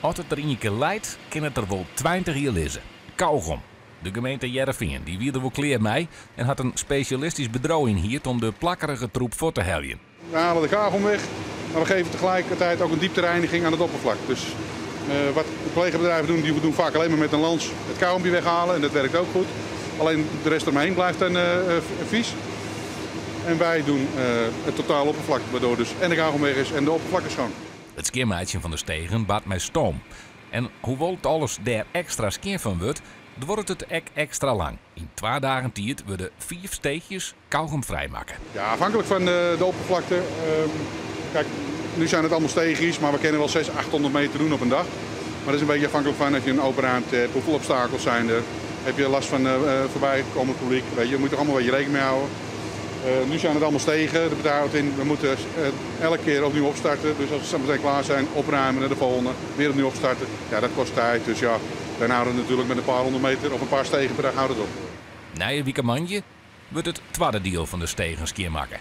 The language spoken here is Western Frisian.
As it der ien kear leit, kin it der wol 20 jier lizze. Kaugom. De gemeente Hearrenfean dy wie der wol klear mei en hat in spesjalistysk bedriuw ynhierd om de plakkerige troep fuort te heljen. We halen de kauwgom weg, maar we geven tegelijkertijd ook een dieptereiniging aan het oppervlak. Dus wat de collega-bedrijven doen, die doen vaak alleen maar met een lans het kauwgompje weghalen en dat werkt ook goed. Alleen de rest eromheen blijft dan vies. En wij doen het totaal oppervlak, waardoor dus en de kauwgom weg is en de oppervlak is schoon. It skjinmeitsjen fan de stegen bart mei stoom. En hoewol't alles dêr ekstra skjin fan wurdt, duorret it ek ekstra lang. Yn 2 dagen tiid wurde 5 steechjes kaugomfrij makke. Ja, afhankelijk van de oppervlakte. Kijk, nu zijn het allemaal steegjes, maar we kunnen wel zes, 800 meter doen op een dag. Maar dat is een beetje afhankelijk van of je een open ruimte hebt, hoeveel obstakels zijn er. Heb je last van voorbijkomend publiek, je moet er allemaal een beetje rekening mee houden. Nu zijn het allemaal stegen, dat houdt in, we moeten elke keer opnieuw opstarten. Dus als we zo meteen klaar zijn, opruimen naar de volgende, weer opnieuw opstarten. Ja, dat kost tijd, dus dan houden we natuurlijk met een paar honderd meter of een paar stegen per dag houdt het op. Nije wike moandei wurdt it twadde diel fan de stegen skjinmakke.